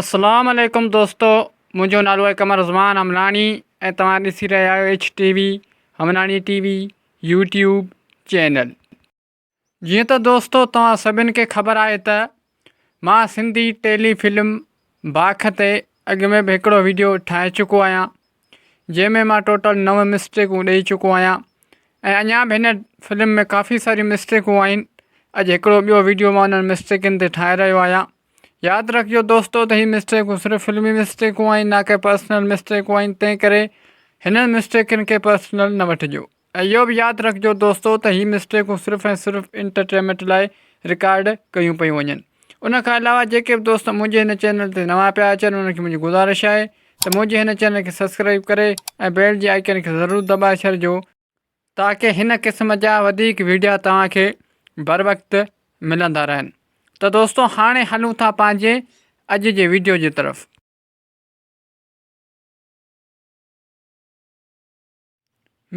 اسلام عليڪم دوستو منهنجو نالو آهي قمر زمان هملاڻي ۽ توهان ڏسي رهيا آهيو H T V Hamlani T V YouTube channel. جيئن ته دوستو توهان سڀن کي خبر آهي ته مان سنڌي ٽيلي فلم باک تي اڳ ۾ به هڪڙو ويڊيو ٺاهي چڪو آهيان جنهن ۾ مان ٽوٽل نو مسٽيڪون ڏئي چڪو آهيان ۽ اڃا به هن فلم ۾ ڪافي ساريون مسٽيڪون آهن اڄ هڪڙو ٻيو ويڊيو مان انهن مسٽيڪن تي ٺاهي رهيو آهيان ياد رکجو دوستو ته هي مسٽيڪون صرف فلمي مسٽيڪون آهن نه ڪي پرسنل مسٽيڪون آهن تنهن ڪري هنن مسٽيڪن کي پرسنل نه وٺجو ۽ اهو به ياد رکجو دوستو ته هي مسٽيڪون صرف ۽ صرف انٽرٽينمينٽ لاء رڪارڊ ڪيون پيون وڃن ان کان علاوه جيڪي به دوست منهنجي هن چينل تي نوان پيا اچن انهن کي منهنجي گذارش آهي ته منهنجي هن چينل کي سبسڪرائب ڪري ۽ بيل جي آئيڪن کي ضرور دٻائي ڇڏجو تاڪه هن قسم جا وڌيڪ ويڊيا توهان کي بروقت ملندا رهن ته دوستو هاڻي هلون ٿا پنهنجي اڄ جي ويڊيو جي طرف.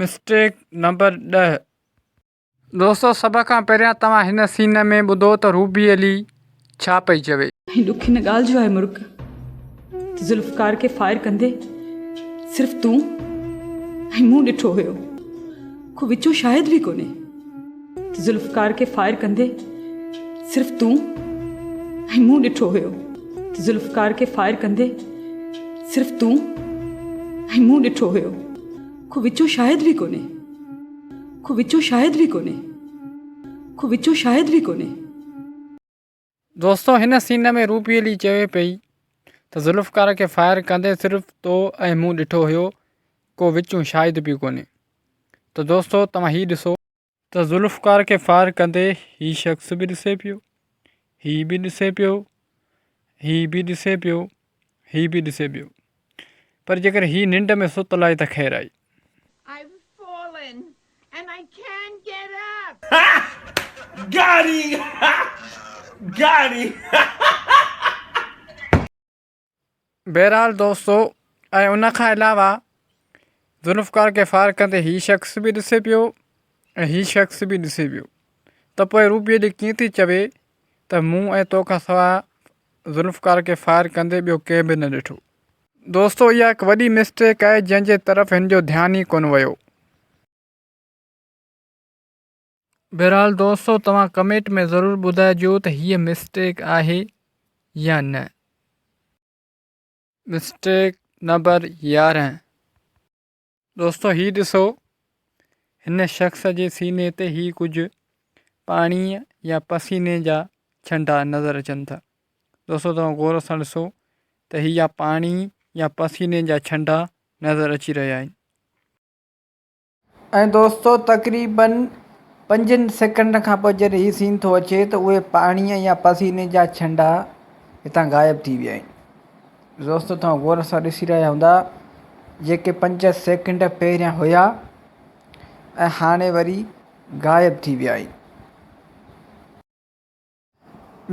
Mistake number 10. دوستو سڀ کان پهريان توهان هن سين ۾ ٻڌو ته روبي علي ڇا پئي چوي. ۽ ڏک ان ڳالهه جو آهي مرڪ ته ذوالفقار کي فائر ڪندي صرف تون ۽ مون ڏٺو هيو ڪو وچون شاهد به ڪونهي ته ذوالفقار کي فائر ڪندي صرف تون ۽ مون ڏٺو هيو ته ذوالفقار کي فائر ڪندي صرف تون ۽ مون ڏٺو هيو ڪو وچون شاهد به ڪونهي ڪو وچون شاهد به ڪونهي ڪو وچون شاهد به ڪونهي. دوستو هن سين ۾ روپي علي چوي پئي ته ذوالفقار کي فائر ڪندي صرف تو ۽ مون ڏٺو هيو ڪو وچون شاهد به ڪونهي ته دوستو توهان هي ڏسو ته ذوالفقار کي فائر ڪندي هي شخص به ڏسي پيو هي به ڏسي پيو هي به ڏسي پيو هي به ڏسي پيو پر جيڪر هي ننڊ ۾ ستل آهي ته خير آهي. I've fallen And I can't get up. Got him! Got him! بهرحال دوستو ۽ ان کان علاوه ذوالفقار کي فائر ڪندي هي شخص به ڏسي پيو ۽ هي شخص به ڏسي پيو ته پوء روبي علي ڪيئن ٿي چوي ته مون ۽ تو کان سواء ذوالفقار کي فائر ڪندي ٻيو ڪنهن به نه ڏٺو. دوستو اها هڪ وڏي مسٽيڪ آهي جنهن جي طرف هن جو ڌيان ئي ڪونه ويو. بهرحال دوستو توهان ڪمينٽ ۾ ضرور ٻڌائجو ته هيء مسٽيڪ آهي يا نه. مسٽيڪ نمبر 11 دوستو هي ڏسو هن شخص جي سيني تي هي ڪجهه پاڻي يا پسيني جا ڇنڊا نظر اچن ٿا. دوستو توهان غور سان ڏسو ته هي يا پاڻي يا پسيني جا ڇنڊا نظر اچي رهيا آهن. ۽ دوستو تقريبن پنجن سيڪنڊ کان پوء جڏهن هي سين ٿو اچي ته اهي پاڻي يا پسيني جا ڇنڊا هتان غائب ٿي ويا آهن. دوستو توهان غور سان ڏسي رهيا هوندا جيڪي پنج سيڪنڊ پهريان هيا ۽ هاڻي وري غائب ٿي ويا آهن.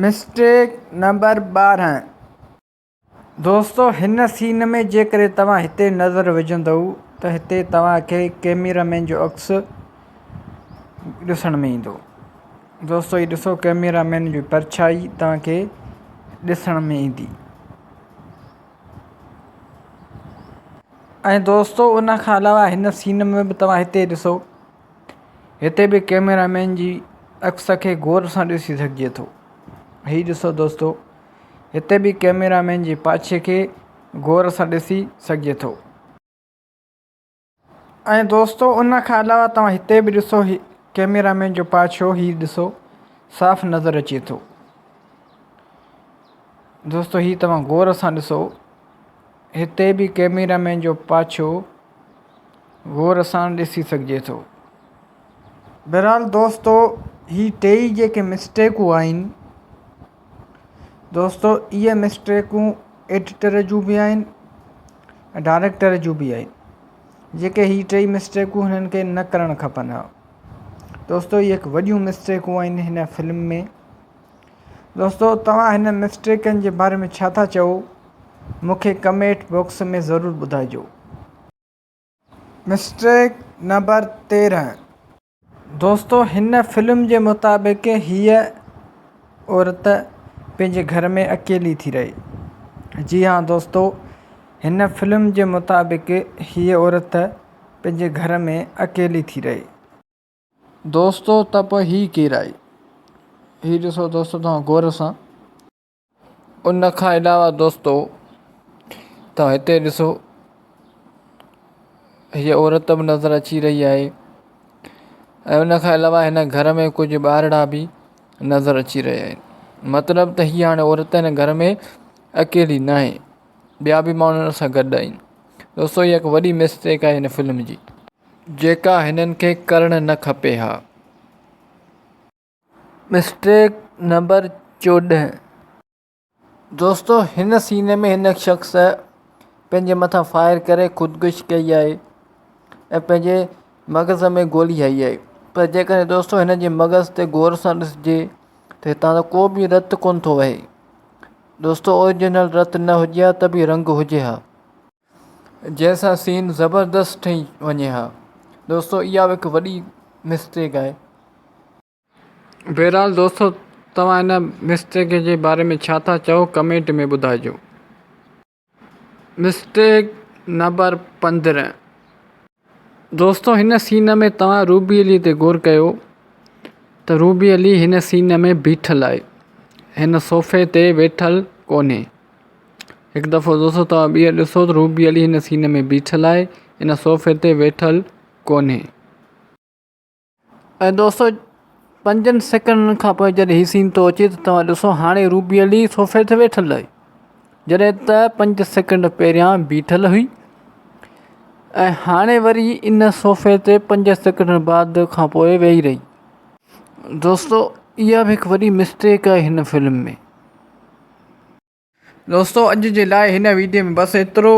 Mistake number 12. دوستو هن سين ۾ جيڪڏهن توهان هتي نظر وجهندؤ ته هتي توهان کي ڪيميرا مين جو عڪس ڏسڻ ۾ ايندو. دوستو هي ڏسو ڪيميرا مين جي پرڇائي توهان کي ڏسڻ ۾ ايندي. ۽ دوستو ان کان علاوه هن سين ۾ به توهان هتي ڏسو هتي به ڪيميرا مين جي عڪس کي غور سان ڏسي سگهجي ٿو. هي ڏسو دوستو هتي به ڪيميرا مين جي پاڇي کي غور سان ڏسي سگهجي ٿو. ۽ دوستو ان کان علاوه توهان هتي به ڏسو هي ڪيميرا مين جو پاڇو هي ڏسو صاف نظر اچي ٿو. دوستو هي توهان غور سان ڏسو هتي به ڪيميرا مين جو پاڇو غور سان ڏسي سگهجي ٿو. بهرحال دوستو هي ٽيئي جيڪي مسٽيڪون آهن دوستو اهي مسٽيڪون ايڊيٽر جون به آهن ۽ ڊائريڪٽر جون به آهن جيڪي هي ٽيئي مسٽيڪون هنن کي نه ڪرڻ کپن ها دوستو هي هڪ وڏيون مسٽيڪون آهن هن فلم ۾ دوستو توهان هن مسٽيڪن جي باري ۾ ڇا ٿا چئو مون کي ڪميٽ باڪس ۾ ضرور ٻڌائجو. Mistake number 13. دوستو هن فلم جي مطابق هيء عورت پنهنجي گهر ۾ اڪيلي ٿي رهي. جي ها دوستو هن فلم جي مطابق هيء عورت پنهنجي گهر ۾ اڪيلي ٿي رهي. دوستو ته پوء هي ڪير آهي؟ هي ڏسو دوستو توهان غور سان. ان کان علاوه دوستو توهان هتي ڏسو هيء عورت به نظر اچي رهي آهي ۽ ان کان علاوه هن گهر ۾ ڪجهه ٻارڙا به نظر اچي رهيا آهن مطلب ته هي هاڻي عورت هن گهر ۾ اڪيلي ناهي ٻيا به ماڻهو هن سان گڏ آهن دوستو هي هڪ وڏي مسٽيڪ آهي هن فلم جي جيڪا هنن کي ڪرڻ نه کپي ها. Mistake number 14. دوستو هن سين ۾ هن شخص پنهنجي مٿان فائر ڪري خودڪشي ڪئي آهي ۽ پنهنجي مغز ۾ گولي هنئي آهي پر جيڪڏهن دوستو هن جي مغز تي غور سان ڏسجي ته هتان ته ڪو به رت ڪونه ٿو وهي دوستو اوريجنل رت نه هجي ها ته به رنگ هجي ها جنهن سان سين زبردست ٺهي وڃي ها دوستو اها به هڪ وڏي مسٽيڪ آهي. بهرحال دوستو توهان ان مسٽيڪ جي باري ۾ ڇا ٿا چئو ڪمينٽ ۾ ٻڌائجو. مسٽيڪ نمبر 15 دوستو هن سين ۾ توهان روبي علي تي غور ڪيو ته روبي علي هن سين ۾ بيٺل آهي هن صوفي تي ويٺل ڪونهي هڪ دفعو دوستو توهان ٻيهر ڏسو ته روبي علي هن سين ۾ بيٺل آهي هن صوفي تي ويٺل ڪونهي. ۽ دوستو پنجن سيڪنڊن کان پوء جڏهن هي سين ٿو اچي ته توهان ڏسو هاڻي روبي علي صوفي تي ويٺل آهي جڏهن ته پنج سيڪنڊ پهريان بيٺل هئي ۽ هاڻي وري ان صوفي تي پنج سيڪنڊ بعد کان پوء ويهي رهي دوستو اها به هڪ وڏي مسٽيڪ آهي هن فلم ۾ دوستو اڄ جي لاء هن ويڊيو ۾ بس ايترو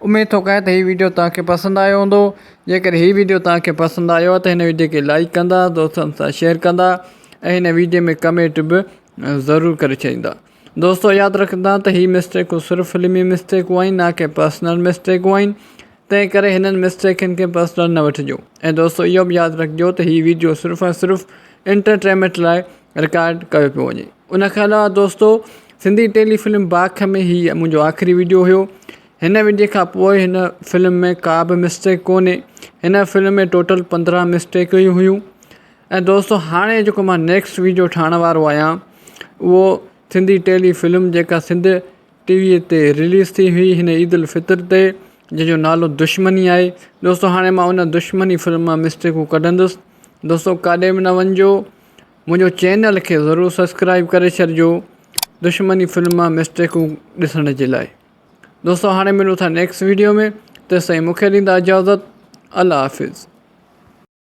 اميد ٿو ڪيان ته هي ويڊيو توهان کي پسند آيو هوندو جيڪڏهن هي ويڊيو توهان کي پسند آيو ته هن ويڊيو کي لائڪ ڪندا دوستن سان شيئر ڪندا ۽ هن ويڊيو ۾ ڪمينٽ به ضرور ڪري ڇڏيندا دوستو ياد رکندا ته هي مسٽيڪون صرف فلمي مسٽيڪون آهن نه ڪي پرسنل مسٽيڪون آهن تنهن ڪري هنن مسٽيڪن کي پرسنل نه وٺجو ۽ دوستو اهو به ياد رکجو ته هي ويڊيو صرف ۽ صرف انٽرٽينمينٽ لاء رڪارڊ ڪيو پيو وڃي ان کان علاوه دوستو سنڌي ٽيلي فلم باک ۾ هي منهنجو آخري ويڊيو هيو هن ويڊيو کان پوء هن فلم ۾ ڪا به مسٽيڪ ڪونهي هن فلم ۾ ٽوٽل 15 مسٽيڪ ئي هيون ۽ دوستو هاڻي جيڪو مان نيڪسٽ ويڊيو ٺاهڻ وارو آهيان اهو سنڌي ٽيلي فلم جيڪا سنڌ ٽي وي تي رليز ٿي هئي هن عيد الفطر تي جنهن جو نالو دشمني آهي دوستو هاڻي مان ان دشمني فلم مان مسٽيڪون ڪڍندس دوستو ڪاڏي به نه وڃجو منهنجو چينل کي ضرور سبسڪرائب ڪري ڇڏجو دشمني فلم مان مسٽيڪون ڏسڻ جي لاء دوستو هاڻي ملون ٿا نيڪسٽ ويڊيو ۾ تيستائين مونکي ڏيندا اجازت الله حافظ.